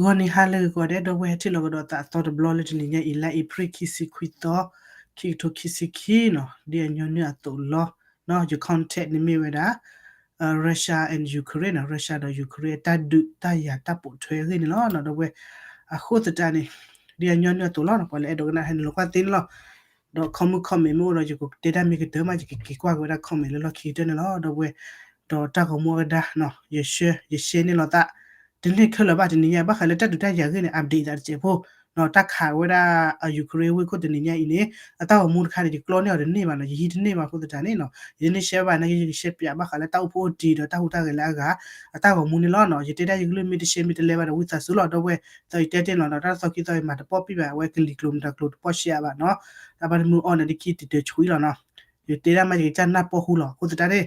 ဂီၤနံၤဟါလၢဂ့ၤကိးဂၤဒဲး ဒီပုၢ်ဝဲၢ်ထံၣ်လိာ်ကဒီးသးအသီတဘျီလၢတနံၤညါအံၤ လါအ့ဖြ့ၣ်ခံဆံခွံသီ, ခံကထိခံဆံခံနီၤ, ဒ်အညီနုၢ်အသိးလီၤ. ယ contact န့ၣ်မ့ၢ်ဝဲဒၣ် Russia and Ukraine နီၤ, Russia ဒီး Ukraine အတၢ်ဒုးတၢ်ယၤတၢ်ပိာ်ထွဲအဂ့ၢ်န့ၣ်လီၤ. ဒီပုၢ်ဝဲၢ် အဃိသတးန့ၣ် ဒ်အညီနုၢ်အသိးလီၤနီၤ, ပှၤလၢအဲၣ်ဒိးကနၣ်ဟဲနုာ်လီၤကွၢ်သ့န့ၣ်လီၤ. ဒီး comment comment မ့ၢ်အိၣ်ဒီး ယကတဲတၢ်မ့ၢ်ကတၢၢ်မး ယကက့ၤကွၢ်က့ၤဝဲဒၣ် comment လၢလီၢ်ခံကတၢၢ်န့ၣ်လီၤ. ဒီပုၢ်ဝဲၢ် ဒီးတၢ်ဂီၤမူအကဒါနီၤ, ယ share ယ share န့ၣ်လီၤသး, တန့ၢ်ခဲလၢာ်ဘၣ်တနံၤညါ ဘၣ်ဃးလၢတၢ်ဒုးတၢ်ယၤဂ့ၢ်န့ၣ် update သးတစဲးဖိနီၤ, တၢ်ခးဝဲဒၣ် Ukraine ဝ့ၢ်ခိၣ်တနံၤညါအံၤန့ၣ် အတၢ်ဂီၤမူတခါန့ၣ် ယကျီန့ၢ်အီၤတန့ၢ်ဘၣ်နီၤ, ယဟံးတန့ၢ်ဘၣ်အဃိသတးန့ၣ်နီၤ, ယတန့ၢ် share ဘၣ်နာ်က့ ယက share ပၠးဘၣ်ဃးလၢတၢ်အိၣ်ဖှိၣ်အိၣ်တံၤဒီးတၢ်ဟူးတၢ်ဂဲၤလၢအဂၤ အတၢ်ဂီၤမူန့ၣ်လီၤနီၤ. ယတဲဒၣ်ယကလုၢ်မ့ၢ်တ share မ့ၢ်တလဲဘၣ်ဒီး ဝံသးစူၤလီၤ ဒီပုၢ်ဝဲၢ်, ဒီးယတဲတ့ၢ်လီၤနီၤ, တၢ်သီခံသီယမၤတပီၢ်ပံၣ်ဘၣ် အဝဲကလံၤကျိၤမတၤကျိၤတပီၢ် share ဘၣ်နီၤ, တၢ်ဘၣ်တမုၢ်အီၣ်န့ၣ် တခံတတၢၤဆူအံၤလီၤနီၤ. ယတဲဒၣ်မး ယကစၢ်နၢ်ပီၢ်ဟူလီၤ အဃိသတးန့ၣ်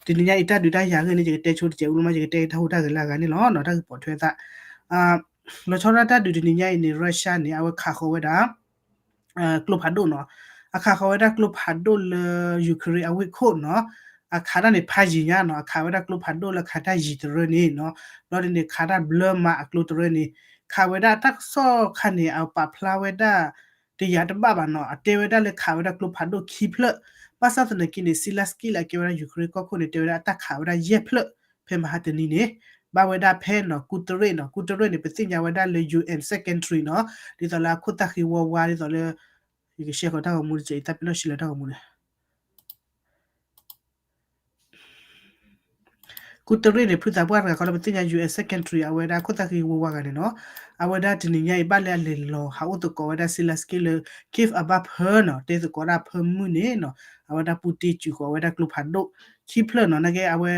တနံၤညါအံၤတၢ်ဒုးတၢ်ယၤဂ့ၢ်န့ၣ် ယကတဲဆိတစဲးဖိမး ယကတဲတၢ်ဟူးတၢ်ဂဲၤလၢအဂၤန့ၣ်လီၤနီၤ, တၢ်ဂ့ၢ်ပိာ်ထွဲသး လီၤဆီဒၣ်တၢ်ဒုးတနံၤညါအံၤန့ၣ် Russia န့ၣ် အဝဲခးဃီၤဝဲဒၣ် ကျိဖးဒိၣ်နီၤ, အခးဃီၤဝဲဒၣ်ကျိဖးဒိၣ်လၢ Ukraine အဝ့ၢ်ခိၣ်နီၤ, အခးတၢ်န့ၣ်ဖးယံၤညါနီၤ, အခးဝဲဒၣ်ကျိဖးဒိၣ်လၢခးတၢ်ယံၤတရၢန့ၣ်နီၤ, ဘျီဒ်န့ၣ် ခးတၢ်ဘျၢမးအကျိတရၢန့ၣ်, ခးဝဲဒၣ်တၢ်ကစီၣ်ခါန့ၣ် အပာ်ဖျါဝဲဒၣ် တယၤတဘၣ်ဘၣ်နီၤ, အတဲဝဲဒၣ်လၢခးဝဲဒၣ်ကျိဖးဒိၣ်ခံဖျၢၣ်, ဘၣ်ဆၣ်သနာ်က့န့ၣ် Zelenskyy လၢအကဲဝဲဒၣ် Ukraine ကီၢ်ခိၣ်န့ၣ် တဲဝဲဒၣ်အတၢ်ခးဝဲဒၣ်ယဲၢ်ဖျၢၣ် ဖဲမဟါတနံၤန့ၣ်, ဘၣ်ဝဲဒၣ်ဖဲနီၤ ကူတရ့ၣ်နီၤ, ကူတရ့ၣ်န့ၣ် ပသ့ၣ်ညါဝဲဒၣ်လၢ UN secretary နီၤ, ဒ်သိးလၢအခိၣ်သၣ်ဃံဝါဝါ ဒ်သိးလၢ ယက share ဃီၤတၢ်ဂီၤမူတစဲးအံၤ တၢ်ပ့ၤနီၣ်ရှံလၢတၢ်ဂီၤမူန့ၣ် ကူတရ့ၣ်န့ၣ် ဖုသးပှၢ်တဂၤဃီလၢပသ့ၣ်ညါ UN secretary အဝဲဒၣ်ခိၣ်သၣ်ဃံဝါဝါဂၤန့ၣ်နီၤ, အဝဲဒၣ်တနံၤညါအံၤ ဘၣ်လၢအလဲၤလီၤဟးအိၣ်သကိးဝဲဒၣ် Zelenskyy လၢ Kyiv အဘၣ်ဖၢနီၤ, တဲသကိးဒၣ်ဖၢမုၢ်န့ၣ်နီၤ, အဝဲဒၣ် Putin စူးဃီၤဝဲဒၣ်ကျိဖးဒိၣ်ခံဖျၢၣ်နီၤ, နာ်က့အဝဲ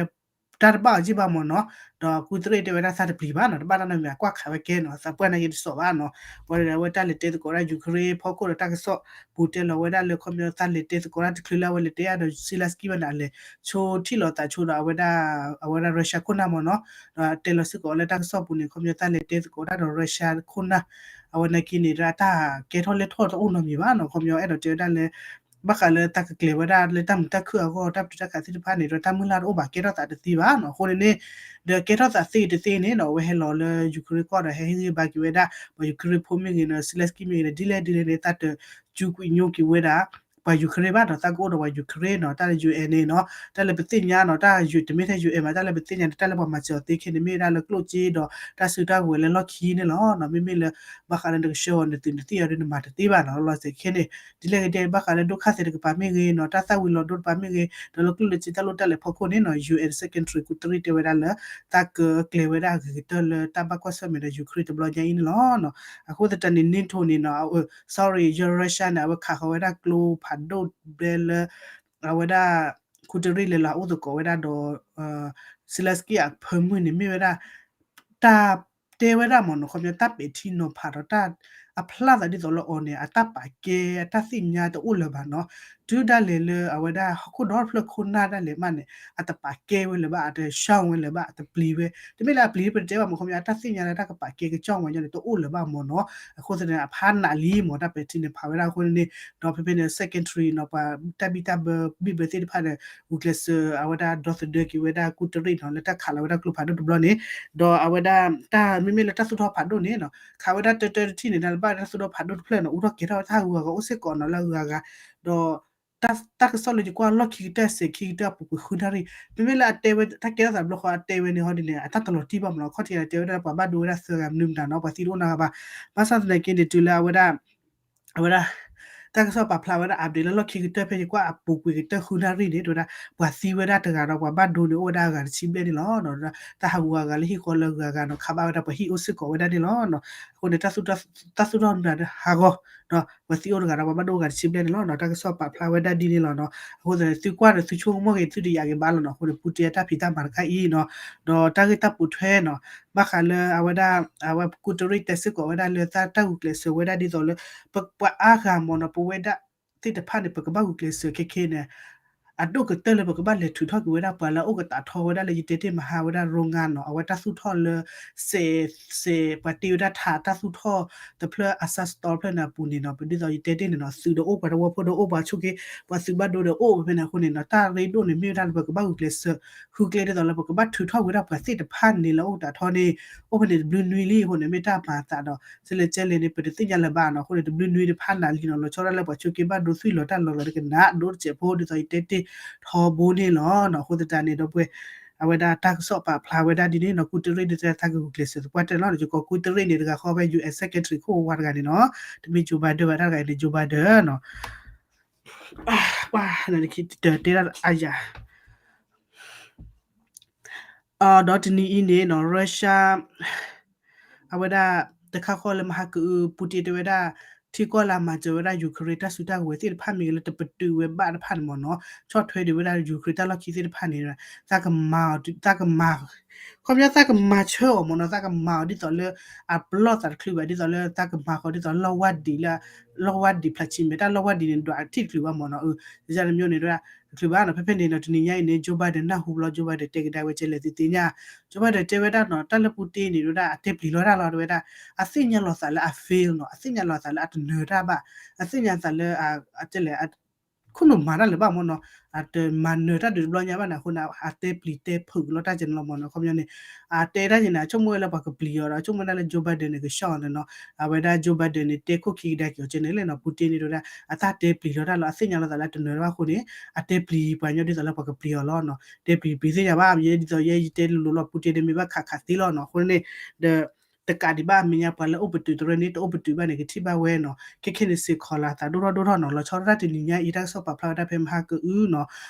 တၢ်တဘၣ်အီၤက့ၢ်ဘၣ်မ့ၢ်နီၤ, ဒီးကူတရ့ၣ်တဲဝဲဒၣ်သးတပျံၤဘၣ်နီၤ, တဘၣ်တၢ်နီတမံၤ အကွၢ်ခးဝဲကဲနီၤ, သးပှၢ်နာ်က့တစီၣ်ဘၣ်နီၤ, ဝဲဒၣ်အဝဲတၢ်လဲၤတဲသကိးဒၣ် Ukraine ဖီခိၣ်ဒီးတၢ်ကစီၣ်ပူၤ တဲလီၤဝဲဒၣ်လၢခီပညီသးလဲၤတဲသကိးဒၣ်တချုးလၢအဝဲလဲၤတဲအါဒီး Zelenskyy ဘၣ်န့ၣ် အလဲၤဆိထံၣ်လိာ်သးဆိဒီးအဝဲဒၣ် အဝဲဒၣ် Russia ခိၣ်နၢ်မ့ၢ်နီၤ, ဒီးတဲလီၤစ့ၢ်ကီးလၢတၢ်ကစီၣ်ပူၤန့ၣ် ခီပညီသးလဲၤတဲသကိးဒၣ်ဒီး Russia ခိၣ်နၢ်, အဝဲနာ်က့န့ၣ် တၢ်ကဲထီၣ်လဲၤထီၣ်တအိၣ်နီတမံၤဘၣ်နီၤ, ခီပညီအဲၣ်ဒိးတဲဝဲဒၣ်လၢ ဘၣ်ဃးလၢတၢ်ကကျဲၤဝဲဒၣ်လၢတၢ်မုာ်တၢ်ခုၣ်အဂီၢ် တၢ်ပတုာ်တၢ်ခးသ့ၣ်တဖၣ်န့ၣ် ဒီးတၢ်မုၢ်လၢ်တအိၣ်ဘၣ် ကဲထီၣ်သးတသ့ဘၣ်နီၤ, အဃိန့ၣ်န့ၣ် ဒီးကဲထီၣ်သးသ့တသ့န့ၣ်နီၤ, အဝဲဟဲလီၤလၢ Ukraine ကီၢ်ဒီး ဟဲဟ့ၣ်ဂံၢ်ဘါက့ၤဝဲဒၣ် ပှၤ Ukraine ဖိမ့ၢ်ဂ့ၤနီၤ, Zelenskyy မ့ၢ်ဂ့ၤန့ၣ် ဒ်လဲၣ်ဒ်လဲၣ်န့ၣ် သးတ ကူညီက့ၤဝဲဒၣ် ပှၤ Ukraine ဘၣ်နီၤ, သးကအိၣ်ဒီးပှၤ Ukraine နီၤ, တၢ်လၢ UN န့ၣ်နီၤ, တၢ်လၢပသ့ၣ်ညါနီၤ, တၢ် UN တမ့ၢ်ထဲ UN မး, တၢ်လၢပသ့ၣ်ညါန့ၣ် တၢ်လၢပှၤမၤစၢၤအီၤသ့ခဲန့ၣ် မ့ၢ်ဝဲဒၣ်လၢကျိၣ်စ့ဒီး တၢ်စုတၢ်ဝဲၤလၢလီၢ်ခံန့ၣ်လီၤနီၤ, မ့မ့ၢ်လၢ ဘၣ်ဃးလၢနကဆှၢအီၤနသုးနသံၣ်အီၤဒီးနမၤတသ့ဘၣ်နီၤ, လီၤစဲးခဲန့ၣ် ဒ်လဲၣ်ဂ့ၤဒဲး ဘၣ်ဃးလၢဒိၣ်ခါသဲးတကပၤမ့ၢ်ဂ့ၤနီၤ, တၢ်သၣ်ဝံၤလီၤဒိတကပၤမ့ၢ်ဂ့ၤ, ဒီးလၢကျိၣ်လၢစ့တၢ်လိၣ်တၢ်လဲၤဖီခိၣ်န့ၣ်နီၤ, UN secretary ကူတရ့ၣ်တဲဝဲဒၣ်လၢ သးကကျဲၤဝဲဒၣ်အဂ့ၤကတၢၢ်လၢတၢ်ဘၣ်ကွၢ်ဆၢၣ်မဲာ်ဒီး Ukraine တဘျီညါအံၤန့ၣ်လီၤနီၤ, အဃိသတးန့ၣ် NATO န့ၣ်နီၤ, sorry, Russia န့ၣ် အဝဲခးဃီၤဝဲဒၣ်ကျိဖးဒိၣ်ဘျဲလၢ အဝဲဒၣ် ကူတရ့ၣ်လဲၤလီၤဟးအိၣ်သကိးဝဲဒၣ်ဒီး Zelenskyy အဖၢမုၢ်န့ၣ် မ့ၢ်ဝဲဒၣ် တၢ်တဲဝဲဒၣ်မ့ၢ်နီၤ, ခီပညီတၢ်ပဲာ်ထံနီၤဖးဒီးတၢ် အဖျါသးဒ်သိးလၢအီၤန့ၣ် အတၢ်ပာ်ကဲ အတၢ်သ့ၣ်ညါတအိၣ်လၢၤဘၣ်နီၤ, တုၤဒၣ်လဲာ်လၢအဝဲဒၣ်ဟီၣ်ခိၣ်ဒီဖျၢၣ်ခိၣ်နၢ်ဒၣ်လဲာ်မးန့ၣ် အတပာ်ကဲဝဲလၢၤဘၣ်, အတဆှၢဝဲလၢၤဘၣ်, အတပျံၤဝဲ, တမ့ၢ်လၢအပျံၤပတဲဘၣ်မ့ၢ် ခီပညီ အတၢ်သ့ၣ်ညါလၢတၢ်ကပာ်ကဲကစီၣ်ဝဲညီန့ၣ် တအိၣ်လၢၤဘၣ်မ့ၢ်နီၤ, အဃိသတးန့ၣ် အဖးနးလံမ့ၢ် တၢ်ပဲာ်ထံနီၤဖးဝဲဒၣ်အဃိန့ၣ်, ဒီးဖဲဖဲန့ၣ် secretary နီၤ, ပှၤတၢ်ဘံၣ်တၢ်ဘၢဘံၣ်ဘၢသ့ၣ်တဖၣ်ဒီး ဂုာ်ကျဲးစၢးအဝဲဒၣ်ဒီသဒၢက့ၤဝဲဒၣ်ကူတရ့ၣ်နီၤ, လၢတၢ်ခးလီၤဝဲဒၣ်ကျိဖးဒိၣ်တဘျီန့ၣ်, ဒီးအဝဲဒၣ် တၢ်မ့မ့ၢ်လၢတၢ်သူၣ်ထီၣ်ဖးဒိၣ်န့ၣ်နီၤ, ခးဝဲဒၣ်တၢတၢတထံၣ်န့ၣ် တၢ်လၢဘၣ်တၢ်သူၣ်ထီၣ်ဖးဒိၣ်တဖျၢၣ်နီၤ, အူထီၣ်ကဲၤထီၣ်တၢ်ဟးဂူာ်ဟးဂီၤအိၣ်စ့ၢ်ကီးနီၤလၢအဂုၤအဂၤ, ဒီး တၢ်ကစီၣ်လၢယကွၢ်လီၢ်ခံကတၢၢ်စဲးခံကတၢၢ်အပူၤကွံာ်ဃုနၣ်ရံၣ်, မ့မ့ၢ်လၢအတဲဝဲ တၢ်ကဲထီၣ်သးဘျီဃီအတဲဝဲန့ၣ်ဟီဒ်န့ၣ် အတၢ်တလီၤတံၢ်ဘၣ်မ့ၢ်နီၤ, ခီၣ်ထံးတဲဝဲဒၣ် ပှၤဘၣ်ဒိဝဲဒၣ်သၢဂၤမနုၤမတၤနီၤ, ပှၤသံတအိၣ်နီတဂၤဘၣ်, ဘၣ်ဆၣ်သနာ်က့န့ၣ် တုၤလၢအဝဲဒၣ် အဝဲဒၣ် တၢ်ကစီၣ်ပာ်ဖျါဝဲဒၣ် update လၢလီၢ်ခံကတၢၢ်ဖဲယကွၢ်အပူၤကွံာ်ကတၢၢ်ဃုနၣ်ရံၣ်န့ၣ် တဲဝဲဒၣ် ပှၤသံဝဲဒၣ်တဂၤဒီး ပှၤဘၣ်ဒိန့ၣ်အိၣ်ဝဲဒၣ်အဂၤတဆံဘျဲၣ်န့ၣ်လီၤ. ဒီးတၢ်ဟးဂူာ်ဟးဂီၤလၢဟံၣ်ဃီလၢအဂုၤအဂၤနီၤ ခးဘၣ်ဝဲဒၣ်ပှၤဟံၣ်အိၣ်စ့ၢ်ကီးဝဲဒၣ်န့ၣ်လီၤ. အဃိန့ၣ် တၢ်သူၣ်ထီၣ်နုာ်ဟးဂီၤ ပှၤသံအိၣ်တဂၤဒီး ပှၤဘၣ်ဒိအိၣ်ဂၤတဆံဘျဲၣ်န့ၣ်လီၤ. တၢ်ကစီၣ်ပာ်ဖျါဝဲဒၣ်ဒ်န့ၣ်လီၤနီၤ. အဃိသတးန့ၣ် သုကွၢ်ဒီးသုဆိကမိၣ်က့ၤ သုတယာ်က့ၤဘၣ်လီၤနီၤ. အဃိန့ၣ် ပူတ့ၢ်အတၢ်ဖံးတၢ်မၤတခါအံၤနီၤ ဒီးတၢ်ဂ့ၢ်တၢ်ပိာ်ထွဲနီၤ ဘၣ်ဃးလၢအဝဲဒၣ် အဝဲကူတရံးတဲစ့ၢ်ကီးဝဲဒၣ်လၢတၢ်ဂုာ်ကျဲးစၢးဝဲဒၣ်ဒ်သိးလၢ ပပှၤအါဂၤမ့ၢ်နီၤ ပဝဲဒၣ်သ့ၣ်တဖၣ်န့ၣ် ပကဘၣ်ဂုာ်ကျဲးစၢးခဲခဲန့ၣ် အဒိၣ်ကတၢၢ်လၢပကဘၣ်လဲၤထုးထီၣ်က့ၤဝဲဒၣ်ပှၤလၢအအိၣ်ကသးထီဝဲဒၣ်လၢယတဲတ့ၢ်မဟါဝဲဒၣ် โรงงาน နီၤ, အဝဲတၢ်သူၣ်ထီၣ်လၢ စဲး စဲး ပှၤတ့ဝဲဒၣ်ထးတၢ်သူၣ်ထီၣ်တဖျၢၣ် အစၢ်စတီဖျၢၣ်န့ၣ်အပူၤန့ၣ်နီၤ, ပဒ်သိးယတဲတ့ၢ်န့ၣ်နီၤ, သုးဒီးအိၣ် ပှၤတဝၢဖိဒီးအိၣ် ပှၤဆိးက့ ပှၤသုးဘၣ်ဒိဒီးအိၣ်ဖဲန့ၣ်အဃိန့ၣ်နီၤ, တၢ်ရ့ဒိၣ်န့ၣ်မ့ၢ်ဝဲဒၣ်လၢပကဘၣ်ဂုာ်ကျဲးစၢး ဃုကျဲဒ်သိးလၢပကဘၣ်ထုးထီၣ်ဝဲဒၣ်ပှၤသ့ၣ်တဖၣ် န့ၣ်လၢအအိၣ်ကသးထီန့ၣ် အိၣ်ဖဲန့ၣ်တဘျုးနွံလံအဃိန့ၣ် မ့ၢ်တၢ်မၤအသးဒီး စဲလဲၣ်ကဲလဲၣ်န့ၣ် ပတသ့ၣ်ညါလၢၤဘၣ်နီၤ, အဃိန့ၣ် တဘျုးနွံတဖၣ်နၤလံနီၤ, လီၤဆီဒၣ်လၢပှၤဆိးက့ဘၣ်ဒိ သွံၣ်လီၤတၢ်လီၤလီၤဒီးကနၣ်ဒိၣ်တစဲးဖိ ဒ်သိးယတဲတ့ၢ်ထီဘိန့ၣ်လီၤနီၤ, အဃိသတးန့ၣ်ဒီးပှဲၤ အဝဲဒၣ်တၢ်ကစီၣ်ပာ်ဖျါဝဲဒၣ်ဒ်န့ၣ်နီၤ, ကူတရ့ၣ်ဒ်တၢ်ဂုာ်ကျဲးစၢးသပှၢ်တၢၢ်လီၤ, ယကိးကူတရ့ၣ်န့ၣ် တဂၤဃီဖဲ ယူၣ်အ့း secretary ခိၣ်ဝါတဂၤန့ၣ်နီၤ, တမ့ၢ် Joe Biden ဘၣ်, တၢ်တဂၤအံၤန့ၣ် Joe Biden နီၤ, ပှၤ တတဲဒၣ်အယၤ ဒီးတနံၤအံၤန့ၣ်နီၤ Russia အဝဲဒၣ် တခါဃီလၢမဟါကအု Putin တဲဝဲဒၣ် ထံကီၢ်လၢအမၤစၢၤဝဲဒၣ် Ukraine တၢ်စုတၢ်ကဝဲၤသ့ၣ်တဖၣ်မ့ၢ်ဂ့ၤ လၢတပတုာ်ဝဲဘၣ်တဖၣ်န့ၣ်မ့ၢ်နီၤ, ဆီၣ်ထွဲဒံးဝဲဒၣ် Ukraine တၢ်လီၢ်ခံသ့ၣ်တဖၣ်န့ၣ် သးကမၤအီၤ သးကမၤ ခီပညီသးကမၤဆၢအီၤမ့ၢ်နီၤ, သးကမၤအီၤဒ်သိးလၢ အပလီၢ်သးတချုးဘၣ်, ဒ်သိးလၢသးကမၤဃီၤဒ်သိး လီၢ်ဝါဒံးလၢ လီၢ်ဝါဒံးဖျါဆံမဲာ် တၢ်လီၢ်ဝါဒံးန့ၣ် ဒွးထံၣ်တချုးဘၣ်မ့ၢ်နီၤ, အၢ ယန့ၣ်မ့ၢ်န့ၣ် တချုးဘၣ်နီၤ, ဖဲဖဲန့ၣ်နီၤ တနံၤညါအံၤန့ၣ် Joe Biden နၢ်ဟူဘျီ Joe Biden တဲကဒါဝဲကဲလဲၣ်သုသ့ၣ်ညါ, Joe Biden တဲဝဲဒၣ်နီၤ တၢ်လၢ Putin န့ၣ် တဲဝဲဒၣ် အတဲပျံၤလီၤတၢ်လီၤ တဲဝဲဒၣ် အသ့ၣ်ညါလီၤသးလၢအ fail နီၤ, အသ့ၣ်ညါလီၤသးလၢအတနၢၤတၢ်ဘၣ်, အသ့ၣ်ညါသးလၢ တဲလဲၣ် ခိၣ်နူာ်မၤတၢ်လၢၤဘၣ်မ့ၢ်နီၤ, အတမၤနၢၤတၢ်ဒုးတဘျီညါဘၣ်န့ၣ် အဃိန့ၣ် အတဲပျံၤတဲဖုးကလီတၢ်ကဲန့ၣ်လီၤမ့ၢ်နီၤ, ခီပညီန့ၣ် အတဲတၢ်ကဲန့ၣ် အဆိကမိၣ်ဝဲလၢပှၤကပျံၤအီၤဒီး အဆိကမိၣ်ဝဲဒၣ်လၢ Joe Biden န့ၣ် ကဆှီအီၤန့ၣ်နီၤ, အဝဲဒၣ် Joe Biden န့ၣ် တဲခိၣ်ခံကဒါက့ၤအီၤကဲန့ၣ်လဲၣ်နီၤ, Putin န့ၣ် တဲဝဲဒၣ် အတၢ်တဲပျံၤလီၤတၢ်လီၤ အသ့ၣ်ညါလီၤသးလၢအတနၢၤတၢ်ဘၣ်အဃိန့ၣ် အတဲပျံၤပှၤကညီဒ်သိးလၢပှၤကပျံၤအီၤလီၤနီၤ, တဲပျံၤပျံၤသ့ၣ်ညါဘၣ်, ယဲဒ်သိးယဲယတဲလိၤလိၤလီၤ Putin န့ၣ် မ့ၢ်ဘၣ်ခးခးသ့လီၤနီၤ, အဃိန့ၣ် ဒီး တကးဒံးဘၣ်အမဲာ်ညါ ပှၤလၢအိၣ်ပတုာ်တရၢန့ၣ် တအိၣ်ပတုာ်ဘၣ်န့ၣ် ကထံၣ်ဘၣ်ဝဲနီၤ, ခဲခဲန့ၣ် စ့ၢ်ကီးလီၤသးဒိၣ်ထီၣ်ဒိၣ်ထီၣ်နီၤ, လီၤဆီဒၣ်တၢ်တနံၤညါအံၤ တၢ်ကစီၣ်ပာ်ဖျါဝဲဒၣ်ဖဲမဟါကအုနီၤ,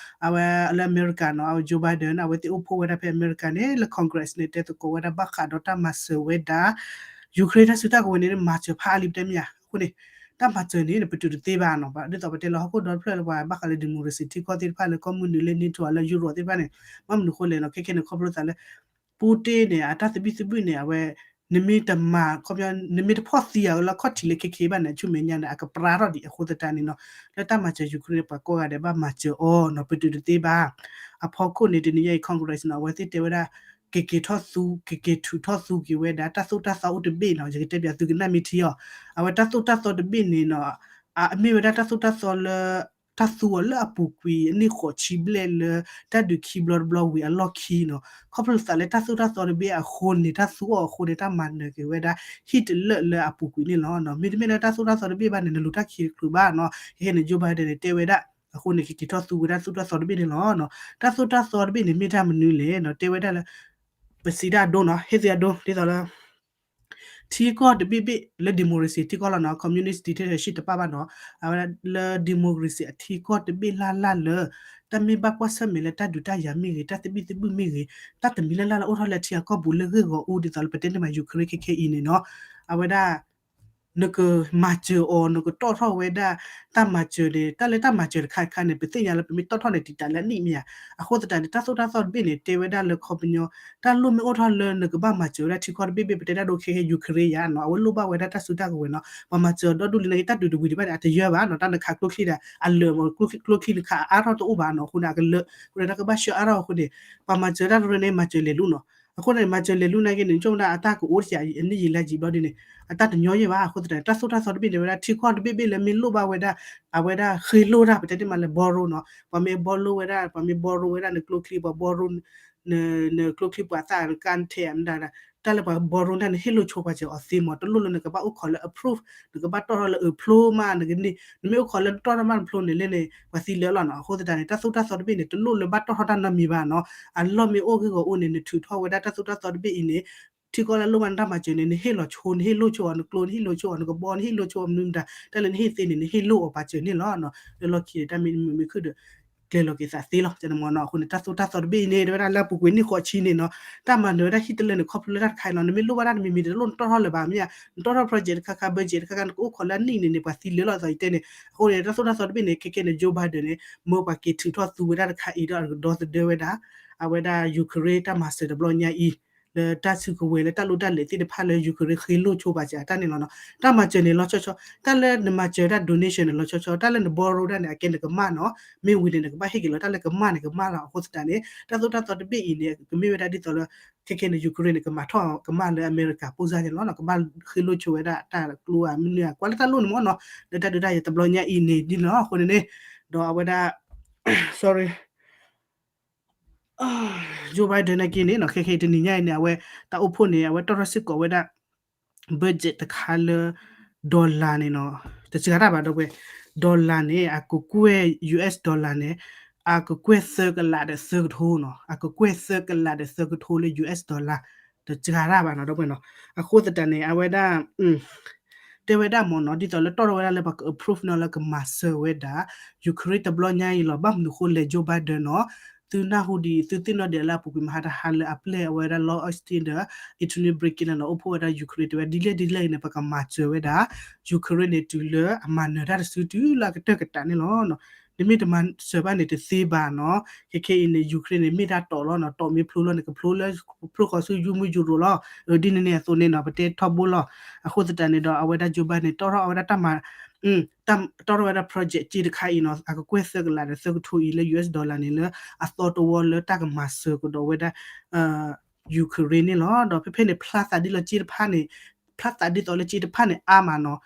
အဝဲလၢအမဲရကၤနီၤ, အဝဲ Joe Biden န့ၣ် အဝဲသ့ၣ်အိၣ်ဖှိၣ်ဝဲဒၣ်ဖဲအမဲရကၤန့ၣ် လၢ Congress န့ၣ် တဲသကိးဝဲဒၣ်ဘၣ်ဃးဒီးတၢ်မၤစၢၤဝဲဒၣ် Ukraine တၢ်စုတၢ်ကဝဲၤန့ၣ် မၤစၢၤဖးအါလံပတဲမ့ၢ်ဧါ, အဃိန့ၣ် တၢ်မၤစၢၤန့ၣ် ပတုာ်တသ့ဘၣ်နီၤ, ဒ်သိးပတဲလီၤဟီၣ်ခိၣ်ဒီတဖျၢၣ်လၢပှၤဘၣ်ဃးလၢ democracy ထံကီၢ်သ့ၣ်တဖၣ်လၢကီၢ်မုၢ်နုာ်လၢ NATO လၢ Europe သ့ၣ်တဖၣ်န့ၣ်, ဘၣ်မနုၤအဃိလဲၣ်နီၤ, ခဲခဲန့ၣ် ခီဖျိသးလၢ Putin န့ၣ် အတၢ်သဘံၣ်သဘုၣ်န့ၣ် အဝဲ နမ့ၢ်တမၤ ခီပညီ နမ့ၢ်တဖီၣ်သံအီၤလၢခီၣ်ထံးလၢခဲခဲဘၣ်န့ၣ် အဆူမဲာ်ညါန့ၣ် အကပြါထီၣ်ဒံးအဃိသတးန့ၣ်နီၤ, လၢတၢ်မၤစၢၤ Ukraine န့ၣ် ပှၤကိးဂၤဒဲးဘၣ်မၤစၢၤအီၤနီၤ, ပတုာ်တသ့ဘၣ်. အဖီခိၣ်န့ၣ် တနံၤညါအံၤ Congress နီၤ အဝဲသ့ၣ်တဲဝဲဒၣ် ကက့ၤထီၣ်သူ ကက့ၤထုးထီၣ်သူက့ၤဝဲဒၣ် တၢ်သိၣ်တၢ်သီအိၣ်တဘ့ၣ်နီၤ, ယကတဲပၠးသုကနၣ်မ့ၢ်ထံအီၤ, အဝဲတၢ်သိၣ်တၢ်သီတဘ့ၣ်န့ၣ်နီၤ, အမ့ၢ်ဝဲဒၣ်တၢ်သိၣ်တၢ်သီလၢ တၢ်သူအီၤလၢအပူၤကွံာ်အနံၣ်ဃိးဆံဘျဲၣ်လၢ တၢ်ဒုးခံဘျီတဘျီဝံၤအလီၢ်ခံနီၤ, ခီဖျိလၢသးလၢတၢ်သိၣ်တၢ်သီတဘ့ၣ်အဃိန့ၣ် တၢ်သူအီၤအဃိန့ၣ် တၢ်မၤနၢၤက့ၤဝဲဒၣ် ဟံၣ်တလၢာ်လၢအပူၤကွံာ်န့ၣ်လီၤ. မ့တမ့ၢ်လၢတၢ်သိၣ်တၢ်သီတဘ့ၣ်ဘၣ်န့ၣ် နလူၤတၢ်ခံတချုးဘၣ်နီၤ, ခဲခဲန့ၣ် Joe Biden န့ၣ် တဲဝဲဒၣ် အဃိန့ၣ် ကက့ၤထီၣ်သူဝဲဒၣ်သိၣ်တၢ်သီတဘ့ၣ်န့ၣ်လီၤ. တၢ်သိၣ်တၢ်သီတဘ့ၣ်န့ၣ် မ့ၢ်တၢ်မနုၤလဲၣ်နီၤ, တဲဝဲဒၣ်လၢ ပစံးတၢ်အဒိနီၤ, ဟ့ၣ်သ့အဒိ ဒ်သိးလၢ ထံကီၢ်တဘ့ၣ်ဘ့ၣ်လၢ democracy ထံကီၢ်လီၤနီၤ, communist dictatorship တပၣ်ဘၣ်နီၤ, အဝဲလၢ democracy အထံကီၢ်တဘ့ၣ်လၢ်လၢ်လၢ တၢ်မ့ၢ်ဘၣ်ကွၢ်ဆၢၣ်မဲာ်လၢတၢ်ဒုးတၢ်ယၤမ့ၢ်ဂ့ၤ, တၢ်သဘံၣ်သဘုၣ်မ့ၢ်ဂ့ၤ, တၢ်တမံၤလၢ်လၢ်လၢအိၣ်ထီၣ်လၢထံအကီၢ်ပူၤလၢဂ့ၢ်ဂီၤအူ ဒ်သိးလၢပတဲန့ၢ်မး Ukraine ခဲခဲအံၤန့ၣ်နီၤ, အဝဲဒၣ် နကမၤစၢၤအီၤ နကတီၣ်ထီၣ်ဝဲဒၣ် တၢ်မၤစၢၤန့ၣ် တၢ်လၢတၢ်မၤစၢၤတခါတခါန့ၣ် ပသ့ၣ်ညါလၢပမ့ၢ်တီၣ်ထီၣ်န့ၣ် တံာ်တာ်လၢအနံၣ်မ့ၢ်ဧါ. အဃိသတးန့ၣ် တၢ်သိၣ်တၢ်သီတဘ့ၣ်န့ၣ် တဲဝဲဒၣ်လၢခီပညီ တၢ်လိၣ်မ့ၢ်အိၣ်ထီၣ်လၢနကဘၣ်မၤစၢၤဝဲဒၣ်ထံကီၢ်တဘ့ၣ်ဘ့ၣ် ပတဲဒၣ်ဒိခဲခဲ Ukraine ယါနီၤ, အဝဲလိၣ်ဘၣ်ဝဲဒၣ်တၢ်စုတၢ်ကဝဲၤနီၤ, ပှၤမၤစၢၤဒီဒူၣ်လံန့ၣ် တၢ်ဒုးတဝံၤဒံးဘၣ်န့ၣ် အတယၢဘၣ်နီၤ, တၢ်နခးကျိချံဒီး အလၢာ်မး ကျိချံနခးအါထီၣ်တအိၣ်ဘၣ်နီၤ, အဃိန့ၣ် အကလၢာ် အဃိန့ၣ် တၢ်ကဘၣ်ဆှၢအါထီၣ်အဃိန့ၣ် ပှၤမၤစၢၤတၢ်တရၢန့ၣ် မၤစၢၤလဲၤလူၤနီၤ. အဃိန့ၣ် မၤစၢၤလဲၤလူၤနာ်က့န့ၣ် ဆိကမိၣ်ဒၣ်အတၢ်ကအိၣ်တယၤ အနံၣ်ယံာ်လါယံာ်ဘျီဒ်န့ၣ် အတၢ်တညီယဲၢ်ဘၣ်. အဃိသတးန့ၣ် တၢ်သိၣ်တၢ်သီတဘ့ၣ်န့ၣ်ဝဲဒၣ် ထံကီၢ်တဘ့ၣ်ဘ့ၣ်လၢမ့ၢ်လိၣ်ဘၣ်ဝဲဒၣ် အဝဲဒၣ်ဃ့လိၢ်တၢ် ပတဲန့ၢ်မးလၢ borrow နီၤ, ပှၤမ့ၢ် borrow ဝဲဒၣ် ပှၤမ့ၢ် borrow ဝဲဒၣ်နကျိချံ ပှၤ borrow နကျိချံပှၤသၣ် နကါ နထဲ မတၤ တၢ်လၢပှၤ borrow တၢ်န့ၣ် ဟ့ၣ်လိာ်ဆိပှၤစၢၤအီၤသ့မး, တလိၣ်လၢနကဘၣ်အိၣ်ခိးလၢ approve နကဘၣ်တီၣ်ထီၣ်လၢအဖျိမး နကန့ၢ်, နမ့ၢ်အိၣ်ခိးလၢတီၣ်ထီၣ်မးတဖျိန့ၣ်လဲၣ်န့ၣ် ပှၤသံလၢာ်လီၤနီၤ. အဃိသတးန့ၣ် တၢ်သိၣ်တၢ်သီတဘ့ၣ်န့ၣ် တလိၣ်လၢဘၣ်တီၣ်ထီၣ်တၢ်နီတမံၤဘၣ်နီၤ. အလီၢ်မ့ၢ်အိၣ်ဂ့ၢ်ဂီၤအိၣ်န့ၣ် နထုးထီၣ်ဝဲဒၣ်တၢ်သိၣ်တၢ်သီတဘ့ၣ်အံၤန့ၣ် ထံကီၢ်လၢအလိၣ်ဘၣ်နတၢ်မၤစၢၤန့ၣ် နဟ့ၣ်လီၤဆိ နဟ့ၣ်လိာ်ဆိအီၤ နကျိ နဟ့ၣ်လိာ်ဆိအီၤ နကဘီ နဟ့ၣ်လိာ်ဆိအီၤ မနုၤမတၤ တၢ်လၢနဟ့ၣ်သ့န့ၣ် နဟ့ၣ်လိာ်အီၤပှၤစၢၤန့ၣ်လီၤ. လၢလီၢ်ခံန့ၣ် တၢ်မ့ၢ်မုာ်မ့ၢ်ခုၣ်ဒီး ကျဲၤလီၤက့ၤသးသ့လီၤ ကန့ၣ်မ့ၢ်နီၤ. အဃိန့ၣ် တၢ်သိၣ်တၢ်သီတဘ့ၣ်အံၤန့ၣ် တဲဝဲဒၣ်လၢအပူၤကွံာ်နံၣ်ဃိးဆံန့ၣ်နီၤ တၢ်မၤနၢၤဝဲဒၣ်ဟံၣ်တလၢန့ၣ် ခီဖျိလၢတၢ်တခါအံၤလီၤ. နမ့ၢ်လိၣ်ဘၣ်တၢ်တမံၤမံၤန့ၣ် တလိၣ်နတီၣ်ထီၣ်လၢၤဘၣ် မ့ၢ်ဧါ. နတီၣ်ထီၣ် project တခါခါ budget တခါခါ နကအိၣ်ခိးလၢအနံၣ်န့ၣ်န့ၣ် ပှၤသံလၢာ်လီၤ သိးယတဲန့ၣ်. အဃိန့ၣ် တၢ်သိၣ်တၢ်သီတဘ့ၣ်န့ၣ် ခဲကဲန့ၣ် Joe Biden န့ၣ် မၢပှၤက့ၤထုးထီၣ်သူဝဲဒၣ်တခါအံၤဒီး အကဒီသဒၢဝဲဒၣ် အဝဲဒၣ် Ukraine တၢ်မၤစၢၤတဘျီညါအံၤ လၢတၢ်စုကဝဲၤလၢတၢ်လိၣ်တၢ်လဲၤသ့ၣ်တဖၣ်လၢ Ukraine ဃ့လိၢ်ဆိပာ်စၢၤအတၢ်န့ၣ်လီၤနီၤ. တၢ်မၤစၢၤန့ၣ်လီၤဆီဆီ, တၢ်လၢနမၤစၢၤတၢ် donation န့ၣ်လီၤဆီဆီ, တၢ်လၢန borrow ဒၣ်န့ၣ် အကဲနကမၣ်နီၤ, မ့ၢ်ဝံၤန့ၣ် နကဘၣ်ဟ့ၣ်က့ၤလီၤတၢ်လၢကမၣ်န့ၣ် ကမၣ်လီၤ. အဃိသတးန့ၣ် တၢ်သိၣ်တၢ်သီတဘ့ၣ်အံၤန့ၣ် ကမ့ၢ်ဝဲဒၣ်ဒ်သိးလၢ ခဲခဲန့ၣ် Ukraine န့ၣ် ကမၤထီၣ်ကမၣ်လၢအမဲရကၤ ပိၢ်စၢ်န့ၣ်လီၤနီၤ, ကဘၣ်ဃ့လိၢ်ဆိဝဲဒၣ်တၢ်ကျိဧါ မနုၤဧါ ကွၢ်လၢတၢ်လိၣ်န့ၣ်မ့ၢ်နီၤ, လၢတၢ်ဒုးတၢ်ယၤတဘျီညါအံၤန့ၣ်ဒ်လီၤ. အဃိန့ၣ်န့ၣ် ဒီးအဝဲဒၣ် sorry Joe Biden နာ်က့န့ၣ်နီၤ, ခဲခဲအံၤတနံၤညါအံၤန့ၣ် အဝဲတၢ်အိၣ်ဖှိၣ်န့ၣ် အဝဲတီၢ်ထီၣ်စ့ၢ်ကီးဝဲဒၣ် budget တခါလၢ dollar န့ၣ်နီၤ, တစှၤတၢ်ဘၣ်ဒီပုၢ်ဝဲၢ်, dollar န့ၣ် အကကွဲၢ် US dollar န့ၣ် အကကွဲၢ်သၢကလးဒီးသၢကထိနီၤ, အကကွဲၢ်သၢကလးဒီးသၢကထိလၢ US dollar တစှၤတၢ်ဘၣ်နီၤ ဒီပုၢ်ဝဲၢ်နီၤ. အဃိသတးန့ၣ် အဝဲဒၣ် တဲဝဲဒၣ်မ့ၢ်နီၤ, ဒ်သိးလၢတီၢ်ထီၣ်ဝဲဒၣ်လၢပှၤက approve နီၤ လၢကမၤစၢၤဝဲဒၣ် Ukraine တဘျီညါအံၤလီၤ. ဘၣ်မနုၤဃိလဲၣ် Joe Biden နီၤ, သုနၢ်ဟူဒံး သုသ့ၣ်နီၣ်ဒံးလၢအပူၤကွံာ်မဟါတဟါလၢအပျဲၢ်အဝဲဒၣ် Lloyd Austin ဒီး Antony Blinken နီၤ အိၣ်ဖှိၣ်ဝဲဒၣ် Ukraine တဲဝဲဒ်လဲၣ်ဒ်လဲၣ်အံၤန့ၣ် ပကမၤစၢၤဝဲဒၣ် Ukraine န့ၣ် တုၤလၢအမၤနၢၤတၢ်တစု တုၤလၢအကတၢၢ်ကတၢၢ်န့ၣ်လီၤ. နမ့ၢ်တမၤစၢၤဘၣ်န့ၣ် တသ့ဘၣ်နီၤ. ခဲခဲအံၤန့ၣ် Ukraine န့ၣ် မ့ၢ်တၢ်တီၤလီၤနီၤ, တီၤမ့ၢ်ဖျိလီၤန့ၣ် ကဖျိလၢ ဖျိဃီၤဆူယူမုၢ်ယူရိၤလီၤ. ဒ်န့ၣ်န့ၣ်အသိးန့ၣ်နီၤ ပတဲထီဘိလီၤ. အဃိသတးန့ၣ်ဒီး အဝဲဒၣ် Joe Biden န့ၣ် တီၢ်ထီၣ်ဝဲဒၣ်တၢ်မၤ တီၢ်ထီၣ်ဝဲဒၣ် project စ့တခါအံၤနီၤ, အကကွဲၢ်သၢကလးဒီးသၢကထိအံၤလၢ US dollar န့ၣ် လၢအသီတဝီလၢတၢ်ကမၤစၢၤကဒီးဝဲဒၣ် Ukraine န့ၣ်လီၤ. ဒီးဖဲဖဲန့ၣ် ဖျါသးဒ်လီၤစ့တဖၣ်န့ၣ်, ဖျါသးဒ်သိးလၢစ့တဖၣ်န့ၣ် အါမးနီၤ.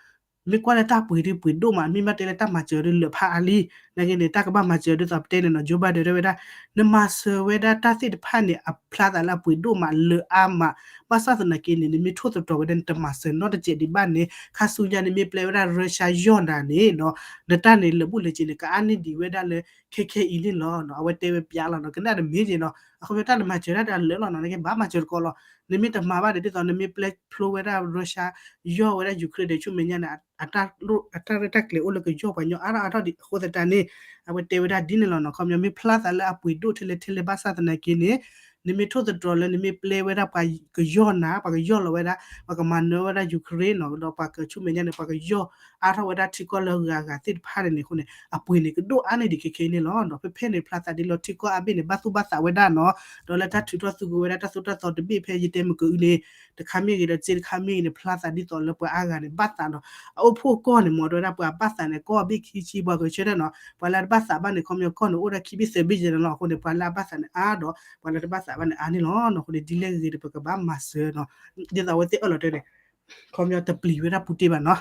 မ့ၢ်ကွၢ်လၢတၢ်ပှ့ၤဒ်ပှ့ၤဒိၣ်မး, မ့ၢ်ဘၣ်တဲလၢတၢ်မၤစၢၤဒ်လၢာ်ဖးအါလံ. နာ်က့န့ၣ် တၢ်ကဘၣ်မၤစၢၤဒ်သိးပတဲန့ၣ်နီၤ, Joe Biden တဲဝဲဒၣ် နမၤစၢၤဝဲဒၣ်တၢ်သ့ၣ်တဖၣ်န့ၣ် အဖျါသးလၢအပှ့ၤဒိၣ်မးလၢာ်အါမး, ဘၣ်ဆၣ်သနာ်က့န့ၣ် နမ့ၢ်ထိၣ်သတြီၤဝဲဒၣ် နတမၤစၢၤနီတစဲးဒံးဘၣ်န့ၣ် ခါဆူညါန့ၣ် မ့ၢ်ပျဲဝဲဒၣ် Russia ယီၢ်နၤန့ၣ်နီၤ, နတၢ်န့ၣ်လၢာ်ဘူၣ်လၢာ်စ့န့ၣ် ကအါန့ၢ်ဒံးဝဲဒၣ်လၢခဲခဲအံၤန့ၣ်လီၤ. အဝဲတဲဝဲပျးလီၤနီၤ, ကနၣ်တမ့ၢ်က့နီၤ, အခီပညီတၢ်နမၤစၢၤတၢ်ဒီးအလၢာ်လီၤနီၤ, နာ်က့ဘၣ်မၤစၢၤတကီးလီၤ. နမ့ၢ်တမၤဘၣ်ဒီး ဒ်သိးနမ့ၢ်ပျဲဖျိဝဲဒၣ် Russia ယီၢ်ဝဲဒၣ် Ukraine ဒီး ဆူမဲာ်ညါန့ၣ် အတၢ်ရဲၣ်တၢ်ကျဲၤအိၣ်လၢကယီၢ်ပှၤညီအါထီၣ်အါထီၣ်ဒံး အဃိသတးန့ၣ် အဝဲတဲဝဲဒၣ်ဒ်န့ၣ်လီၤနီၤ. ခီပညီမ့ၢ်ဖျါသးလၢအပှ့ၤဒိၣ်ထဲလဲၣ်ထဲလဲၣ် ဘၣ်ဆၣ်သနာ်က့န့ၣ် နမ့ၢ်ထိၣ်သတြီၤလၢနမ့ၢ်ပျဲဝဲဒၣ်ပှၤကယီၢ်နၤ, ပှၤကယီၢ်လီၤဝဲဒၣ်, ပှၤကမၤနၢၤဝဲဒၣ် Ukraine နီၤ, ဒီးပှၤကဆူမဲာ်ညါန့ၣ် ပှၤကယီၢ်အါထီၣ်ဝဲဒၣ်ထံကီၢ်လၢအဂၤဂၤသ့ၣ်တဖၣ်န့ၣ်န့ၣ်အဃိန့ၣ် အပှ့ၤန့ၣ်ကဒိၣ်အါန့ၢ်ဒံးခဲခဲအံၤန့ၣ်လီၤ. ဒီးဖဲဖဲန့ၣ် ဖျါသးဒ်လီၤထံကီၢ်အါဘ့ၣ်န့ၣ် ဘၣ်သူၣ်ဘၣ်သးဝဲဒၣ်နီၤ, ဒီးလၢတၢ်ထုးထီၣ်သူကဝဲဒၣ်တၢ်သိၣ်တၢ်သီတဘ့ၣ်ဖဲယတဲမုၢ်ကအုန့ၣ် တခါမ့ၢ်ဂ့ၤဒီးစ့တခါမ့ၢ်ဂ့ၤန့ၣ် ဖျါသးဒ်သိးလၢပှၤအါဂၤန့ၣ် ဘၣ်သးနီၤ. အအိၣ်ဖှိၣ်ကီၢ်န့ၣ် မ့ၢ်တဲဝဲဒၣ်ပှၤဘၣ်သးန့ၣ် ကီၢ်ဘ့ၣ်ခံဆံ ပှၤဂဲၤဆၢထၢၣ်နီၤ, ပှၤလၢတဘၣ်သးဘၣ်န့ၣ် ခီပညီကီၢ်န့ၣ်အိၣ်ဒၣ်ခံဘ့ၣ်သၢဘ့ၣ်ယဲၢ်န့ၣ်လီၤ. အဃိန့ၣ် ပှၤလၢအဘၣ်သးန့ၣ်အါဒီး ပှၤလၢတဘၣ်သးဘၣ်န့ၣ်အါန့ၣ်လီၤ. အဃိန့ၣ် ဒ်လဲၣ်ဂ့ၤဂ့ၤဒီး ပကဘၣ်မၤစၢၤနီၤ, ဒ်သိးအဝဲသ့ၣ်အၢၣ်လီၤတဲန့ၣ် ခီပညီတပျံၤဝဲဒၣ်ပူတ့ဘၣ်နီၤ,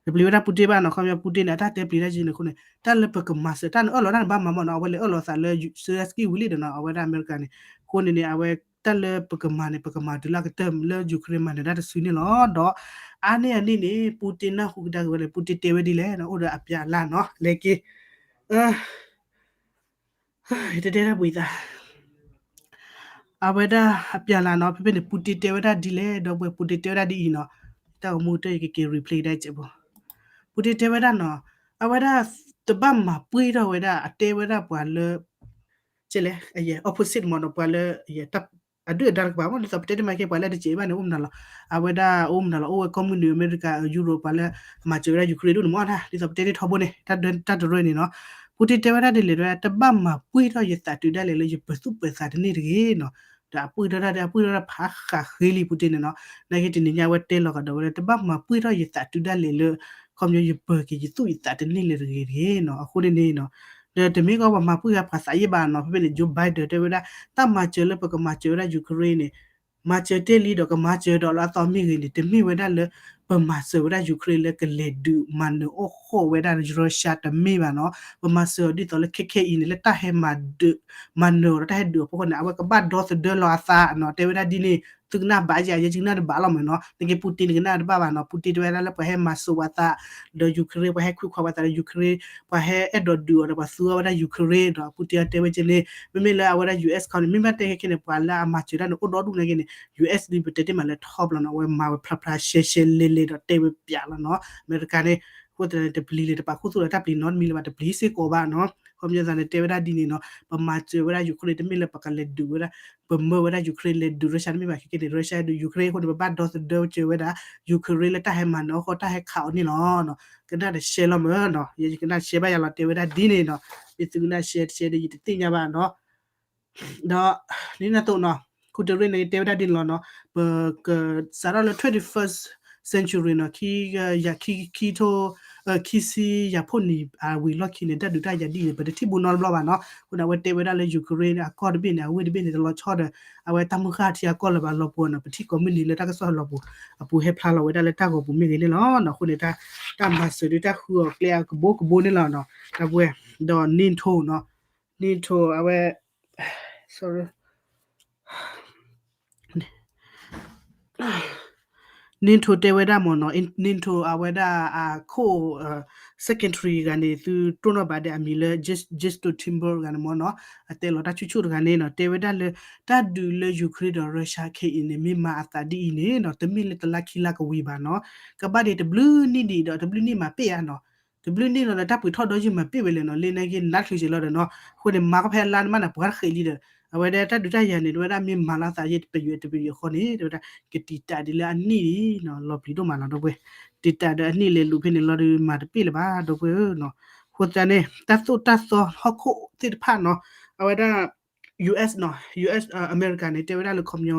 တပျံၤဝဲဒၣ်ပူတ့ဘၣ်နီၤ. ခီပညီပူတ့န့ၣ် အတၢ်တဲပျံၤတၢ်ယံၤန့ၣ်အဃိန့ၣ် တၢ်လၢပကမၤစၢၤ တၢ်န့ၣ်အၢၣ်လီၤတၢ်န့ၣ်ဘၣ်မၤမးနီၤ, အဝဲလဲၤအၢၣ်လီၤသးလၢ Zelenskyy ဝံၤလံဒီးနီၤ, အဝဲဒၣ်အမဲရကၤန့ၣ်, အဃိန့ၣ်န့ၣ် အဝဲ တၢ်လၢပကမၤန့ၣ် ပကမၤတုၤလၢအကတၢၢ်လၢ Ukraine မၤနၢၤတၢ်တစုန့ၣ်လီၤ. ဒီးအါန့ၢ်အန့ၣ်န့ၣ် ပူတ့နၢ်ဟူကဒါက့ၤဝဲန့ၣ် ပူတ့တဲဝဲဒ်လဲၣ်နီၤ, အိၣ်ဒီးအပျးလၢ်နီၤ, လဲၤက့ၤ တတဲတၢ်ဘှံးသး အဝဲဒၣ်အပျးလၢ်နီၤ, ဖဲဖဲန့ၣ် ပူတ့တဲဝဲဒၣ်ဒ်လဲၣ်, ဒီပုၢ်ဝဲၢ် ပူတ့တဲဝဲဒၣ်ဒ်အံၤနီၤ, တၢ်ဂီၤမူတၢ်အံၤကက့ၤ replay ဒၣ်ကဲးဘိ, ပူတ့တဲဝဲဒၣ်နီၤ, အဝဲဒၣ်တဘၣ်မၤပှံၢ်ထီၣ်ဝဲဒၣ် အတဲဝဲဒၣ်ပှၤလၢ ကဲလဲၣ် opposite မးနီၤ, ပှၤလၢ အဒုၣ်အဒါတကပၤမး ဒ်သိးပတဲတ့ၢ်မးကဲ ပှၤလၢတစဲးဘၣ်န့ၣ် အိၣ်မနုၤလီၤ, အဝဲဒၣ်အိၣ်မနုၤလီၤ, အိၣ်ဝဲကီၢ်မုၢ်နုာ်အမဲရကၤ ယူရိး ပှၤလၢမၤစၢၤဝဲဒၣ် Ukraine ဒိၣ်န့ၣ်မးနီၤ, ဒ်သိးပတဲတ့ၢ်ထီဘိန့ၣ် တၢ်တရၢန့ၣ်နီၤ, ပူတ့တဲဝဲဒၣ်ဒ်လဲၣ် တဘၣ်မၤပှံၢ်ထီၣ်ယသးတုၤဒၣ်လဲာ်လၢယပၢၤသူၣ်ပၢၤသးတန့ၢ်တဂ့ၤနီၤ, ဒီးအပှံၢ်ထီၣ်တၢ်ဒီး အပှံၢ်ထီၣ်တၢ်ဖးဃးဃ့လံ ပူတ့န့ၣ်နီၤ, နာ်က့တနံၤညါအဝဲတဲလီၤကဒီးဝဲလၢ တဘၣ်မၤပှံၢ်ထီၣ်ယသးတုၤဒၣ်လဲာ်လၢ ခီပညီယပၢၤက့ၤယသူၣ်ယသးတန့ၢ်လၢၤတဂ့ၤတဂ့ၤနီၤ, အဃိန့ၣ်န့ၣ်နီၤ, ဒီးတမ့ၢ်ကီးပှၤမၤပှံၢ်ဂၤပှၤသးယ့ၢ်ဘၣ်နီၤ, ဖဲဖဲန့ၣ် Joe Biden တဲဝဲဒၣ် တၢ်မၤစၢၤလၢပကမၤစၢၤဝဲဒၣ် Ukraine န့ၣ် မၤစၢၤတ့ၢ်လံဒီးကမၤစၢၤဒီးလၢအသီမ့ၢ်ဂ့ၤန့ၣ် တမ့ၢ်ဝဲဒၣ်လၢ ပမၤစၢၤဝဲဒၣ် Ukraine လၢကလဲၤဒုးမၤနၢၤအိၣ်ဃီၣ်ဝဲဒၣ် Russia တမ့ၢ်ဘၣ်နီၤ, ပမၤစၢၤအီၤဒ်သိးလၢခဲခဲအံၤန့ၣ် လၢတၢ်ဟဲမၤဒုး မၤနၢၤဒီးတၢ်ဟဲဒုးအဖီခိၣ်န့ၣ် အဝဲကဘၣ်ဒီသဒၢလီၤအသးနီၤ, တဲဝဲဒၣ်ဒ်န့ၣ် သုကနၣ်ဘၣ်ယၤ ယဲယကနၣ်တဘၣ်လီၤမးနီၤ, နာ်က့ ပူတ့န့ၣ်ကနၣ်တဘၣ်ဘၣ်နီၤ, ပူတ့တဲဝဲဒၣ်လၢပှၤဟဲမၤစၢၤ ဝဲသး ဒီး Ukraine ပှၤဟဲခွံခွါဝဲသးဒီး Ukraine ပှၤဟဲအဲၣ်ဒိးဒုးအီၤဒီးပှၤသူအီၤဝဲဒၣ် Ukraine ဒီး ပူတ့အတဲဝဲကဲန့ၣ် မ့မ့ၢ်လၢအဝဲဒၣ် US ခီန့ၣ် မ့မ့ၢ်တဲခဲခဲန့ၣ် ပှၤလၢအမၤစၢၤတၢ်န့ၣ်အိၣ်ဒီဒူၣ်နာ်က့န့ၣ် US န့ၣ် ပတဲတ့ၢ်မးလၢ top လီၤနီၤ, အဝဲမၤဝဲဖျါဖျါရှဲရှဲလဲလဲဒီးတဲဝဲပျးလီၤနီၤ, အမဲရကၤန့ၣ် အဃိသတးန့ၣ် တပျံၤလၢၤ တပာ်ခူသူၣ်လၢၤ တၢ်ပျံၤနီတမံၤလၢၤဘၣ် တပျံၤစ့ၢ်ကီးဘၣ်နီၤ, ခီပညီသးန့ၣ်တဲဝဲဒၣ်ဒ်န့ၣ်နီၤ, ပမၤစၢၤဝဲဒၣ် Ukraine တမ့ၢ်လၢပကလဲၤဒုးဝဲဒၣ် ပမၢဝဲဒၣ် Ukraine လဲၤဒုး Russia တမ့ၢ်ဘၣ် ခဲခဲန့ၣ် Russia ဒုး Ukraine အဃိန့ၣ် ပဘၣ်ဒီသဒၢစၢၤဝဲဒၣ် Ukraine လၢတၢ်ဟဲမၤနၢၤအီၣ်ဃီၣ် တၢ်ဟဲခးအီၤန့ၣ်လီၤနီၤ, ကနၣ်တရှဲလီၤမးနီၤ, ယကနၣ်ရှဲဘၣ်ယၤလီၤ တဲဝဲဒၣ်ဒ်န့ၣ်နီၤ, မ့ၢ်သုကနၣ်ရှဲတရှဲဒီး ယတသ့ၣ်ညါဘၣ်နီၤ, ဒီး ဒ်န့ၣ်အသိးနီၤ Guterres န့ၣ် တဲဝဲဒၣ်ဒ်န့ၣ်လီၤနီၤ, ပကစးထီၣ်လၢ twenty-first century နီၤ, ခံကယၤခံ ခံထိ ခံဆံယၤဖှိၣ်နံၣ်အဝံၤလီၢ်ခံန့ၣ် တၢ်ဒုးတၢ်ယၤဒ်အံၤန့ၣ် ပတထံၣ်ဘူးနီတဘျီဘၣ်နီၤ. အဃိန့ၣ် အဝဲတဲဝဲဒၣ်လၢ Ukraine န့ၣ် အကီၢ်တဘ့ၣ်န့ၣ် အဝ့ၢ်တဘ့ၣ်န့ၣ် တလီၤဆီဒီး အဝဲတၢ်မုၢ်ဃၢ်ထံအကီၢ်လၢၤဘၣ်လီၤပူၤနီၤ, ပထံၣ်ကိးမုၢ်နံၤလၢတၢ်ကစီၣ်လီၤပူၤ အပူၤဟဲဖျါလီၤဝဲဒၣ်လၢတၢ်ဂီၤပူၤမ့ၢ်ဂ့ၤန့ၣ်လီၤနီၤ. အဃိန့ၣ် တၢ်မၤစၢၤဒ်တၢ်ဃုအီၤကျဲအကဘိကဘိန့ၣ်လီၤနီၤ, တၢ်ပှဲၤ ဒီး NATO နီၤ, NATO အဝဲ sorry NATO တဲဝဲဒၣ်မ့ၢ်နီၤ, NATO အဝဲဒၣ်အခိၣ် secretary တဂၤန့ၣ် သုတိၢ်နီၣ်ဘၣ်ဒီးအမံၤလၢ Jens Stoltenberg တဂၤန့ၣ်မ့ၢ်နီၤ, အတဲလီၤတၢ်ဆူၣ်ဆူၣ်တဂၤန့ၣ်နီၤ, တဲဝဲဒၣ်လၢ တၢ်ဒုးလၢ Ukraine ဒီး Russia ခဲအံၤန့ၣ် မ့ၢ်မၤအသးဒ်အံၤန့ၣ်နီၤ, တမ့ၢ်လၢတလါခံလါကဝံၤဘၣ်နီၤ, ကဘၣ်ဒံးတဘျုးနံၣ်ဒံးဒီး တဘျုးနံၣ်မၤပ့ၢ်ဧါနီၤ, တဘျုးနံၣ်လီၤဒီး တၢ်ပှ့ၤထီၣ်ဒီးယုၢ်မၤပ့ၢ်ဝဲလဲၣ်နီၤ, လၢန့ၣ်က့ၤနးချုးစ့ၢ်လီၤဒီးနီၤ, အဃိန့ၣ် မၤကီဖဲအလါန့ၣ်မးန့ၣ် ပှၤတဃဲးလံဒီး အဝဲဒၣ်တၢ်ဒုးတၢ်ယၤန့ၣ် တဝဲဒၣ်မ့ၢ်မၤလီၤသးယ့ၢ်တပယူာ်တပယူာ်အဃိန့ၣ် တဝဲဒၣ် ကတံာ်တာ်ဒ်လၢအနံၣ်နီၤ, လီၤပျံၤဒိၣ်မးလီၤ ဒီပုၢ်ဝဲၢ်, တံာ်တာ်ဒီးအနံၣ်လဲၤလူၤဖဲန့ၣ်လီၤဒီး မၤတပ့ၢ်လၢၤဘၣ် ဒီပုၢ်ဝဲၢ်နီၤ. အဃိသတးန့ၣ် တၢ်သိၣ်တၢ်သီဟီၣ်ခိၣ်သ့ၣ်တဖၣ်နီၤ, အဝဲဒၣ် US နီၤ, US အမဲရကၤန့ၣ် တဲဝဲဒၣ်လၢခီပညီ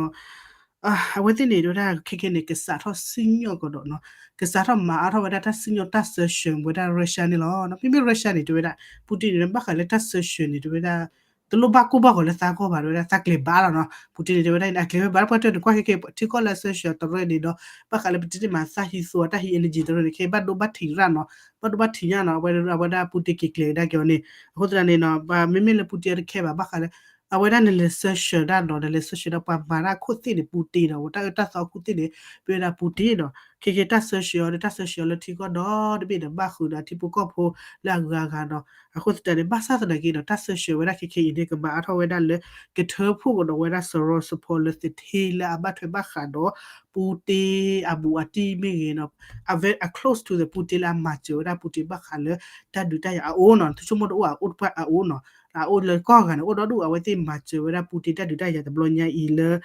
အဝဲသ့ၣ်န့ၣ် တဲဝဲဒၣ်ခဲခဲန့ၣ် ကစးထီၣ်စံၣ်ညီၣ်ကဒီးနီၤ, ကစးထီၣ်မၤအါထီၣ်ဝဲဒၣ်တၢ်စံၣ်ညီၣ်တၢ် sanction ဝဲဒၣ် Russia န့ၣ်လီၤ. မ့မ့ၢ် Russia န့ၣ် တဲဝဲဒၣ် Putin န့ၣ် ဘၣ်ဃးလၢတၢ် sanction န့ၣ် တဲဝဲဒၣ် တလိၣ်ဘၣ်ကိၢ်ဘၣ်ဂီၤလၢသးဂီၢ်ဘၣ် တဲဝဲဒၣ် သးကျဲၤဘၣ်လီၤနီၤ. Putin န့ၣ် တဲဝဲဒၣ်အံၤန့ၣ် အကျဲၤဝဲဘၣ် ပှၤတဲန့ၣ် ကွၢ်ခဲခဲ ထံကီၢ်လၢ sanction တရၢန့ၣ်ဒီး ဘၣ်ဃးလၢပတ့တ့ၢ်မးသၣ်ဟံးသိး တၢ်ဟံး energy တရၢန့ၣ် ခဲဘၣ်ဒိဘၣ်ထံးရၣ်နီၤ, ဘၣ်ဒိဘၣ်ထံးညါနီၤ, အဝဲဒၣ် အဝဲဒၣ် Putin က့ၤကျဲၤကဒါက့ၤအီၤန့ၣ် အဃိသတးန့ၣ်နီၤ မ့မ့ၢ်လၢ Putin တခဲဘၣ် ဘၣ်ဃးလၢ အဝဲဒၣ်န့ၣ်လဲၤ sanction ဒၣ်ဒီး လဲၤ sanction ဒီးပှၤမၤတၢ်အခိၣ်သ့ၣ်န့ၣ် Putin ဒီး တၢ်အၢတၢ်သီအခိၣ်သ့ၣ်န့ၣ် ပဝဲဒၣ် Putin ဒီး ခဲကဲတၢ် sanction အီၤဒီး တၢ် sanction အီၤလၢထံကီၢ်ဒီတဘ့ၣ်ဒီး ဘၣ်ဃုာ်ဒီးအထံဖိကီၢ်ဖိလၢအဂၤဂၤဒီး အဃိသတးန့ၣ် ဘၣ်ဆၣ်သနာ်က့ဒီး တၢ် sanction ဝဲဒၣ်ခဲခဲအံၤန့ၣ် ကမၤအါထီၣ်ဝဲဒၣ်လၢ ကထၢဖှိၣ်ကဒီးဝဲဒၣ် စရီစဖီလၢသထ့လၢအဘၣ်ထွဲဘၣ်ဃးဒီး Putin အဘူးအတံၢ်မ့ၢ်ဂ့ၤနီၤ, အ very close to the Putin လၢအမၤစၢၤဝဲဒၣ် Putin ဘၣ်ဃးလၢ တၢ်ဒုးတၢ်ယၤအအိၣ်နီၤ, တဆိကမိၣ်တအိၣ် အအိၣ်တပှၢ်အအိၣ်နီၤ, အအိၣ်လၢကီၢ်ဂၤန့ၣ် အိၣ်ဒီဒူၣ် အဝဲသ့ၣ်မၤစၢၤဝဲဒၣ် Putin တၢ်ဒုးတၢ်ယၤတဘျီညါအံၤလၢ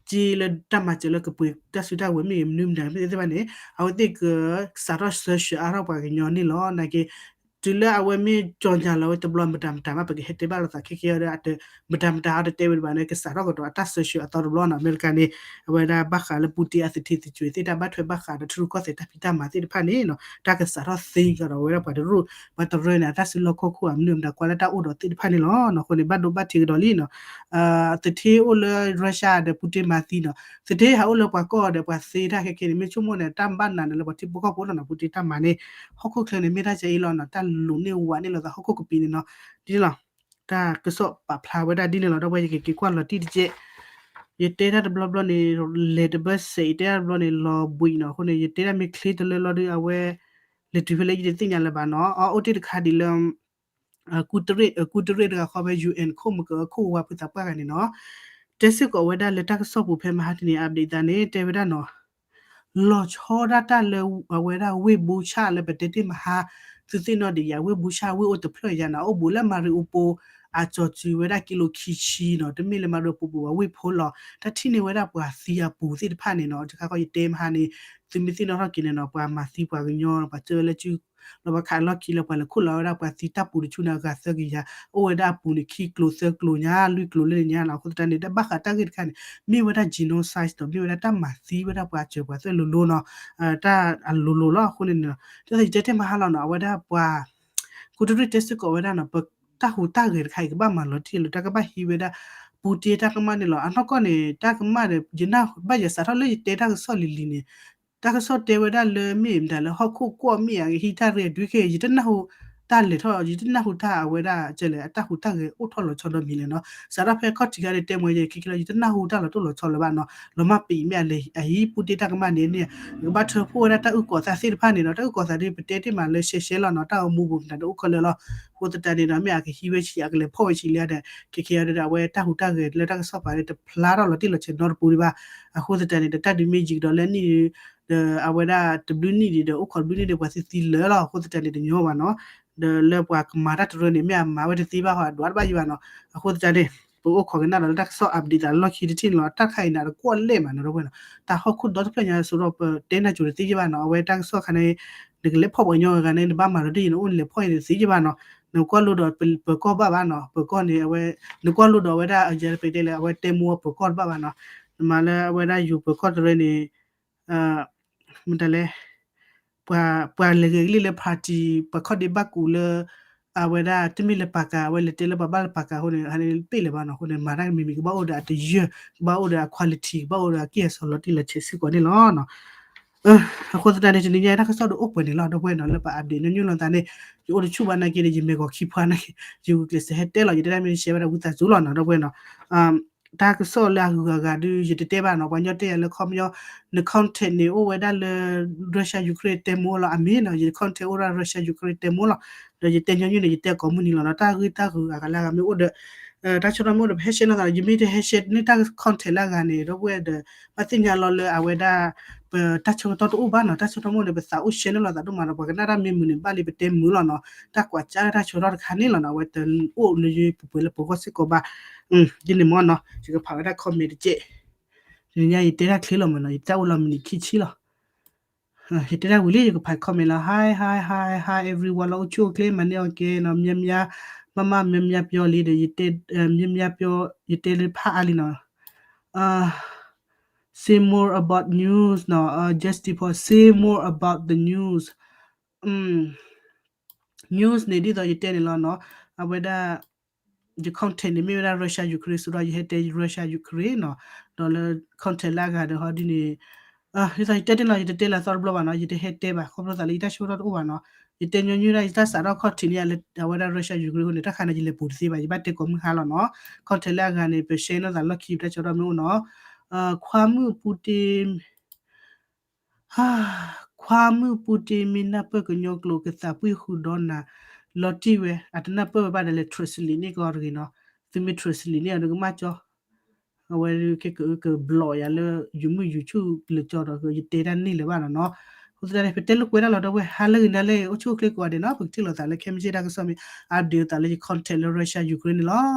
က့လၢတၢ်မၤစၢၤလၢကပှ့ၤတၢ်စုတၢ်ဝဲၤမ့ၢ်ဂ့ၤ မနုၤမတၤမ့ၢ်သ့ၣ်တဖၣ်န့ၣ် အဝဲသ့ၣ်ကစးထီၣ် sanction အါထီၣ်ပှၤကညီန့ၣ်လီၤ. နာ်က့ တုၤလၢအဝဲမ့ၢ်ကြေညာလီၤဝဲတဘျီမတၤမတၤမး ပကဟဲတဲဘၣ်လိာ်သးခဲကဲအီၤဒီး မတၤမတၤအီၤတတဲဝဲဒၣ်ဘၣ်န့ၣ် ကစးထီၣ်ကဒီးအတၢ် sanction အသီတဘျီနီၤ. အမဲရကၤန့ၣ် အဝဲဒၣ်ဘၣ်ဃးလၢ Putin အသထ့သကွံာ်သ့ၣ်တၢ်ဘၣ်ထွဲဘၣ်ဃးဒီးထံရူၢ်ကီၢ်သဲးတၢ်ဖံးတၢ်မၤသ့ၣ်တဖၣ်န့ၣ်နီၤ တၢ်ကစးထီၣ်သ့ကဒီးဝဲဒၣ်ပှၤတရူၢ် ပှၤတရၢန့ၣ် အတၢ်စုလီၢ်ခီၣ်ခိၣ်အမနုၤမတၤကွၢ်လၢတၢ်အိၣ်ဒီးသ့ၣ်တဖၣ်န့ၣ်လီၤ. အဃိန့ၣ် ဘၣ်ဒိဘၣ်ထံးကဒီးလံနီၤ သထ့အိၣ်လၢ Russia ဒီး Putin မၤသံနီၤ, သထ့ဟးအိၣ်လၢပှၤကီၢ်ဒီးပှၤသ့တၢ်ခဲကဲန့ၣ် မ့ၢ်ဆိကမိၣ်န့ၣ် တၢ်ဘၣ်နးန့ၣ်လၢပှၤထံဖိကီၢ်ဖိလီၤနီၤ, Putin တၢ်မၤန့ၣ် ဟီၣ်ခိၣ်ချၢန့ၣ် မ့ၢ်တၢ်ကဲအံၤလီၤနီၤ, တၢ်လိၤန့ၢ်ဝးန့ၢ်လိာ်သးဟီၣ်ခိၣ်ကပံၤန့ၣ်နီၤ, ဒ်န့ၣ်လီၤ. တၢ်ကစီၣ်ပာ်ဖျါဝဲဒၣ်ဒ်န့ၣ်လီၤ ဒီပုၢ်ဝဲၢ် ယကက့ၤကွၢ်လီၤတံၢ်တကဲး ယတဲတၢ်တဘျီဘျီန့ၣ် လဲၤတဘၢစဲး ယတဲတၢ်တဘျီန့ၣ် လီၤဘှံးနီၤ, အဃိန့ၣ် ယတဲတၢ်မ့ၢ်ချ့တလၢလီၤဒီး အဝဲ လဲၤတုၤဖဲလဲၣ်ယတသ့ၣ်ညါလၢၤဘၣ်နီၤ, အအိၣ်တ့ၢ်တခါဒ်လၢ ကူတရ့ၣ် ကူတရ့ၣ်တဂၤဃီဖဲ UN ခိၣ်မကၢခိၣ်ဝါဖုသးပှၢ်ဂၤန့ၣ်နီၤ, တဲစ့ၢ်ကီးဝဲဒၣ်လၢတၢ်ကစီၣ်ပူၤဖဲမဟါတနံၤ update သးန့ၣ် တဲဝဲဒၣ်နီၤ, လီၤဆီဒၣ်တၢ်လၢအဝဲဒၣ်ဝ့ၢ်ဘူဆၣ်လၢပတဲတ့ၢ်မဟါ သုသ့ၣ်နီၣ်ဒံးယၤ ဝ့ၢ်ဘူဆၣ်ဝ့ၢ်အိၣ်တဖျၢၣ်ယၤနီၤ, အိၣ်ဘူးလၢ Mariupol အကၠီၤစုၤဝဲဒၣ်ကံလိခံဆံနီၤ, တမ့ၢ်လၢ Mariupol ပူၤဘၣ်ဝ့ၢ်ဖိလီၤ, တၢ်ထံၣ်န့ၢ်ဝဲဒၣ်ပှၤသံအပူၤသ့ၣ်တဖၣ်န့ၣ်နီၤ, တခါဃီယတဲမဟါန့ၣ် သုမ့ၢ်သ့ၣ်နီၣ်ထီၣ်က့ၤန့ၣ်နီၤ ပှၤမၤသံပှၤကညီ ပှၤစၢဝဲလၢ လီၤဘၣ်ခးလီၢ်ခံလၢပှၤလဲၤခိၣ်လီၤဝဲဒၣ်ပှၤသံတၢ်ပူၤတဆူန့ၣ် အဂၤသၢကယၤ, အိၣ်ဝဲဒၣ်အပူၤန့ၣ် ခံကျိၤသၢကျိၤညါ လွံၢ်ကျိၤလၢညါနီၤ, အဃိသတးန့ၣ် တၢ်ဘၣ်ဃးတၢ်ဂ့ၢ်တခါန့ၣ် မ့ၢ်ဝဲဒၣ် genocide ဒီး မ့ၢ်ဝဲဒၣ်တၢ်မၤသံဝဲဒၣ်ပှၤစၢၤပှၤသွဲၣ်လိၤလိၤနီၤ, တၢ်အလိၤလိၤလီၤ အဃိန့ၣ်နီၤ, တၢ်သ့ၣ်ယတဲတ့ၢ်မဟါလီၤနီၤ အဝဲဒၣ်ပှၤ ကူတရ့ၣ်တဲစ့ၢ်ကီးဝဲဒၣ်နီၤ ပတၢ်ဟူးတၢ်ဂဲၤတခါအံၤ ကဘၣ်မၤလီၤတံၢ်လၢတၢ်ကဘၣ်ဟံးဝဲဒၣ် ပူတ့တၢ်ကမၣ်န့ၣ်လီၤ. အနီၢ်ကီၢ်န့ၣ် တၢ်ကမၣ်ဒီး ယနၢ်ဟူဘၣ်ယစးထီၣ်လၢယတဲတၢ်ကစီၣ်လံၤလံၤန့ၣ် တၢ်ကစီၣ်တဲဝဲဒၣ်လၢမ့ၢ်မတၤလၢဟီၣ်ခိၣ်ကွီၢ်မ့ၢ်အကဟံးတၢ်ရ့အဒုးခဲ ယတနၢ်ဟူတၢ်လဲၤထီၣ် ယတနၢ်ဟူတၢ်အဝဲဒၣ်ကလဲၣ် အတၢ်ဟူးတၢ်ဂဲၤအိၣ်ထီၣ်လီၤဆီဒီးမံၤလဲၣ်နီၤ. စးထီၣ်ဖဲခီၣ်ထံးခါန့ၣ် တဲမ့ၢ်ယဲခံခံလီၤ ယတနၢ်ဟူတၢ်လီၤတိၢ်လီၤဆီလၢၤဘၣ်နီၤ. လီၤမၢ်ပံာ်မ့ၢ်အလဲၤအဟံးပူတ့တၢ်ကမၣ်န့ၣ်န့ၣ် ကဘၣ်ထၢဖှိၣ်ဝဲဒၣ်တၢ်အုၣ်ကီၤသးသ့ၣ်တဖၣ်န့ၣ်နီၤ. တၢ်အုၣ်ကီၤသးဒ်ပတဲတ့ၢ်မးလၢရှဲရှဲလီၤနီၤ. တၢ်အိၣ်မူပူၤမတၤတအိၣ်ခဲလၢာ်လီၤ. အဃိသတးန့ၣ်ဒီး မ့ၢ်အကဟံးဝဲဆံး အကလဲၤဖီၣ်ဝဲဆံးလၢဒီး ခဲခဲအံၤဒီး အဝဲတၢ်ဟူးတၢ်ဂဲၤလၢတၢ်ကစီၣ်ပာ်န့ၣ် တဖျါထီၣ်လီၤတံၢ်လီၤဆဲးနီတပူၤဒံးဘၣ်. အဃိသတးန့ၣ်ဒီး တၢ်ဒုးမ့ၢ်ယံာ်ကဒီးလၢနံၣ်ဒီး အဝဲဒၣ်တဘျုးနံၣ်ဒံးဒီး အိၣ်ခိးတဘျုးနံၣ်ဒီး ပှၤသံသံလၢာ်လီၤ. အဃိသတးန့ၣ် တညီဘၣ်နီၤ. ဒီးလၢပှၤကမၤတၢ်တရၢန့ၣ် မ့ၢ်အမၤဝဲတသ့ဘၣ်ဃီ အဒွးတဘၣ်ယံာ်ဘၣ်နီၤ. အဃိသတးန့ၣ် ပအိၣ်ခိးကနၣ်ဒီးလၢတၢ်ကစီၣ် update သးလီၢ်ခံတထံၣ်န့ၣ်လီၤ. တၢ်တခါအံၤန့ၣ် တကွီၢ်လဲၣ်မးနီၤ ဒီပုၢ်ဝဲၢ်နီၤ. တၢ်ဟီၣ်ခိၣ်ဒီတဖျၢၣ်ညါ စိဒီးပတဲနၤကိၤတသ့ယံာ်ဘၣ်နီၤ. အဝဲတၢ်ကစီၣ်ခါန့ၣ် နကလဲၤဖီၣ်ပှၤကညီဂၤန့ၣ် နဘၣ်မၤလီၤတံၢ်ယံာ် နအိၣ်နလဲၤဖီၣ်ယံာ်တသ့ယံာ်ဘၣ်နီၤ. နကွၢ်လိဒီးပၢၤကီၢ်ဘၣ်ဘၣ်နီၤ, ပၢၤကီၢ်န့ၣ် အဝဲ နကွၢ်လိဒီးအဝဲဒၣ် ယတဲလၢ အဝဲတဲမိၢ်ပၢၤကီၢ်တဘၣ်ဘၣ်နီၤ, နမၤလၢအဝဲဒၣ်ယိၤပၢၤကီၢ်တရၢန့ၣ် မတၤလဲၣ် ပှၤလဲၤဂဲၤကလံၣ်လၢ party ပှၤခီၣ်ဒ့ဘၣ်ကူးလၢ အဝဲဒၣ်တမ့ၢ်လၢပာ်ကၤ အဝဲလဲၤတဲလၢပှၤဘၣ်လၢပာ်ကၤအဃိန့ၣ် ဟးန့ၣ်တပ့ၢ်လၢၤဘၣ်နီၤ, အဃိန့ၣ် မၤတၢ်မံၤမံၤ ကဘၣ်အိၣ်ဒီးအတယၢၢ် ကဘၣ်အိၣ်ဒီးအ quality ကဘၣ်အိၣ်ဒီးအက့ၢ်အစီလီၤတံၢ်လီၤဆဲးစ့ၢ်ကီးန့ၣ်လီၤ. အဃိသတးန့ၣ် တနံၤညါတၢ်ကစီၣ်ဒုးအိၣ်ပှဲၤန့ၣ်လီၤ ဒီပုၢ်ဝဲၢ်နီၤ, လၢပ update ညီနုၢ်လိာ်သးန့ၣ် ယအိၣ်တဆူၣ်ဘၣ်နာ်က့ဒီး ယမဲာ်ကီၢ်ခံဖှါနာ်က့ ယဂုာ်ကျဲးစၢးဟဲတဲလီၤ, ယတဲတၢ်မ့ၢ် share ဝဲဒၣ်ဝံသးစူၤလီၤနီၤ ဒီပုၢ်ဝဲၢ်နီၤ. တၢ်ကစီၣ်လၢအဂုၤအဂၤဒုး ယတတဲဘၣ်နီၤ, ပှၤညီတဲယၤလၢ ခီပညီ န contact န့ၣ် အိၣ်ဝဲဒၣ်လၢ Russia Ukraine တဲမိၢ်လီၤ, အမ့ၢ်နီၤ, ယ contact အိၣ်ဒၣ် Russia Ukraine တဲမိၢ်လီၤ, ဒီးယတဲညီနုၢ်န့ၣ် ယတဲကိးမုၢ်နံၤလီၤနီၤ, တၢ်ဂ့ၢ်တၢ်ဂုၤအဂၤလၢအဂၤမ့ၢ်အိၣ်ဒီး တၢ်ဆီၣ်ထွဲမ့ၢ်အိၣ်ဒီး ပဟဲ share နီၤသး, ယမ့ၢ်တဟဲ share န့ၢ်တၢ် contact လၢအဂၤန့ၣ် ဒီပုၢ်ဝဲၢ်ဒီး ဘၣ်သ့ၣ်ညါလီၤလၢအဝဲဒၣ် ပတၢ်ဆၢကတီၢ်တအိၣ်ဘၣ်နီၤ, တၢ်ဆၢကတီၢ်မ့ၢ်အိၣ်န့ၣ် ပသးအိၣ် share န့ၢ်လိာ်သးဒိၣ်မးဒီး ပှၤကနၣ်တၢ်မ့ၢ်မုာ်န့ၣ် ဘၣ်လံပတဲမုာ်လီၤနီၤ, တၢ်ကွၢ်ကၢ်တၢ်ဆၢကတီၢ်တခါန့ၣ်လီၤနီၤ, အဝဲတအိၣ်နယပှဲၤလၢပဂီၢ်စ့ၢ်ကီးဘၣ်, ဒ်န့ၣ်မ့ၢ်နီၤ, ယကဖးဝဲဒၣ် comment တကဲး, တနံၤညါယတဲတၢ်ချ့လီၤမးနီၤ, ယတၢ်အိၣ်လီၤမံးနံးခံဆံလီၤ. ယတဲတၢ်ဝံၤလံ ယကဖး comment လီၤ. Hi hi hi hi everyone လီၤ အိၣ်ဆူၣ်အိၣ်ချ့ မၤန့ၢ်အီၤကဲနီၤ, များများ, မမများများ ပြောလံဒီး ယတဲ, များများ ပြော, ယတဲလၢဖးအါလံနီၤ. Say more about news နီၤ, Justin Paul, say more about the news. News န့ၣ် ဒ်သိးယတဲန့ၣ်လီၤနီၤ, အဝဲဒၣ် ယ contact န့ၣ် မ့ၢ်ဝဲဒၣ် Russia Ukraine ဆိုတော့ ယဟဲတဲ Russia Ukraine နီၤ, ဒီးလၢ contact လၢအဂၤဒီးဟီဒ်န့ၣ် ဒ်သိးယတဲတ့ၢ်လီၤ, ယတတဲလၢအသီတဘျီဘၣ်နီၤ, ယတဟဲတဲဘၣ် ခီဖျိသးလၢယတၢ်ဆၢကတီၢ်တအိၣ်ဘၣ်နီၤ, ယတဲညီနုၢ်ဒၣ် ယတၢ်စးထီၣ်ခီၣ်ထံးန့ၣ် လၢအဝဲဒၣ် Russia Ukraine အဃိန့ၣ် တၢ်ခါန့ၣ် ယလဲၤပူၤတသ့ဘၣ်, ယဘၣ်တဲကိးမုၢ်ဟါလီၤနီၤ, contact လၢအဂၤန့ၣ် ပ share နီၢ်သးလီၢ်ခံ ပတၢ်ဆၢကတီၢ်မ့ၢ်အိၣ်နီၤ, ခွါမုၣ်ပူတ့ ခွါမုၣ်ပူတ့ မ့ၢ်နၢ်ပၢၢ်ကညီကျိာ် ကသးပှံၢ်ဃုာ်ဒီးနၤ လီၤတံၢ်ဝဲ, အတနၢ်ပၢၢ်ဝဲဘၣ်ဒီး လဲၤ translate န့ၢ်ကီးတဂ့ၤနီၤ, သုမ့ၢ် translate န့ၢ်အီၤဒီးကမၣ်ကၠီ, အဝဲကကဘျီးယၤလၢ ယုၢ်မုၢ် YouTube လၢကၠီဒီး ယတဲတၢ်န့ၢ်လၢၤဘၣ်နီၤနီၤ, အဃိသတးန့ၣ် ပတဲလိာ်ကွဲဒၣ်လီၤ ဒီပုၢ်ဝဲၢ် ဟါလၢဂ့ၤ နၤလၢဂ့ၤ အိၣ်ဆူၣ်အိၣ်ချ့ကိးဂၤဒဲးနီၤ, ပကထံၣ်လိာ်သးလၢခဲမုၢ်ဆ့ၣ်တၢ်ကစီၣ်မ့ၢ် update သးလၢယ contact လၢ Russia Ukraine န့ၣ်လီၤ.